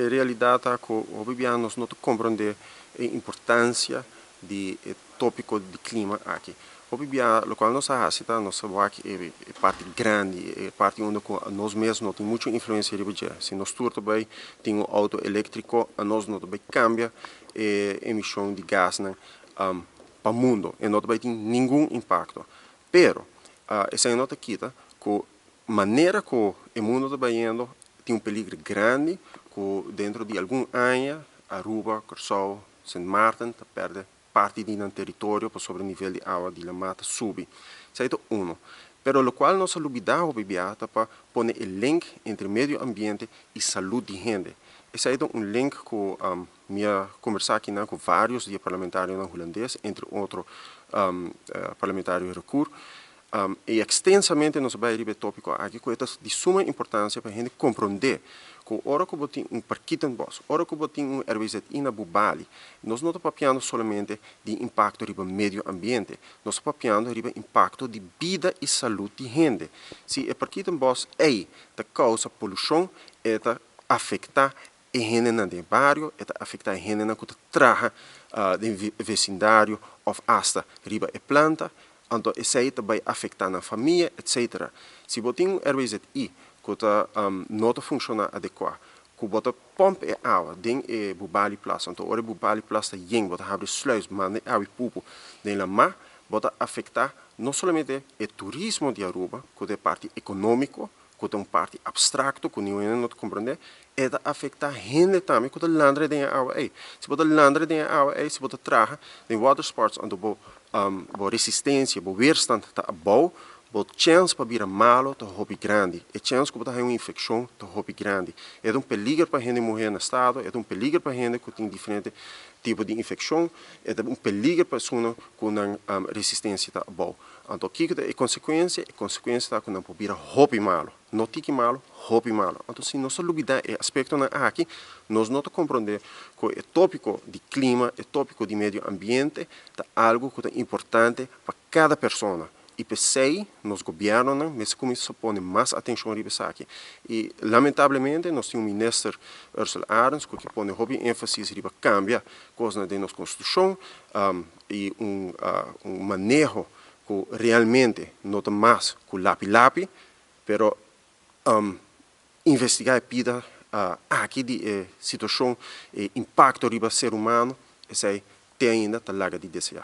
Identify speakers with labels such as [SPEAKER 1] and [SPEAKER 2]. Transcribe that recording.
[SPEAKER 1] Realidat ta ku hopi biaha nos no ta komprondé e importansia di e tópiko di klima aki. Hopi biaha lokual nos a hasi ta nos a wak e parti grandi, e parti unda ku nos mes no tin muchu influensia riba dje. Si nos tur ta bai tin un outo eléktriko, anos no ta bai kambia e emishon di gasnan pa mundo. E no ta bai tin ningun impakto. Pero esei no ta kita ku manera ku e mundo ta bayendo tin un peligro grandi ku dentro di algun aña Aruba, Kòrsou, Sint Maarten ta pèrdè parti di nan teritorio pasobra nivel di awa di lamá ta subi. Esei ta uno. Pero lokual nos a lubidá hopi bia ta pa pone e link entre medio ambiente i salud di hende. Esei ta un link ku mi a kombersá akinan ku vários di e parlamentarionan hulandes, entre otro parlamentario Recour. I ekstensamente nos a bai riba e tópiko aki ku e ta di suma importansia pa hende komprondé ku ora ku bo tin un parkietenbos, ora ku bo tin un RWZI na bo bali, nos no ta papiando solamente di impakto riba medio ambiente, nos ta papiando riba impakto di bida i salud di hende. Si e parkietenbos ei ta kousa polushon, e ta afektá e hendenan den e bario, e ta afektá e hendenan ku ta traha den vesindario òf asta riba e planta, anto esei ta bai afektá nan famia, etcetera. Si bo tin un RWZI ku ta no ta funshoná adekuá, ku bo ta pòmp e awa den e Bubali Plas, anto ora e Bubali Plas ta yen, bo ta habri sluis, manda e awa i pupu den lamá, bo ta afektá no solamente e turismo di Aruba, ku ta e parti ekonómiko, ku ta un parti abstrakto ku niun hende no ta komprendé, e ta afektá hende tambe ku ta landra den e awa ei. Si bo ta landra den e awa ei, si bo ta traha den water sports anto bo bo resistensia, bo weerstand ta abou, bo chèns pa bira malo ta hopi grandi. E chèns ku bo ta haña un infekshon ta hopi grandi. E ta un peliger pa hende muhé na estado, e ta un peliger pa hende ku tin diferente tipo di infekshon, e ta un peliger pa esunnan ku nan resistensia ta abou. Anto kiko ta e konsekuensia? E konsekuensia ta ku nan por bira hopi malu. No tiki malu, hopi malu. Anto si nos ta lubidá e aspektonan aki, nos no ta komprondé ku e tópiko di klima, e tópiko di medio ambiente ta algu ku ta importante pa kada persona. I p'esei nos gobièrnunan mester kuminsá pone mas atenshon riba esaki. I lamentablemente nos tin un minister Ursula Arends ku ke pone hopi énfasis riba kambia kosnan den nos konstitushon i un un maneho ku realmente no ta mas ku lapi lapi, pero investigá e pida aki di e situashon, e impakto riba ser humano, esei te ainda ta laga di deseá.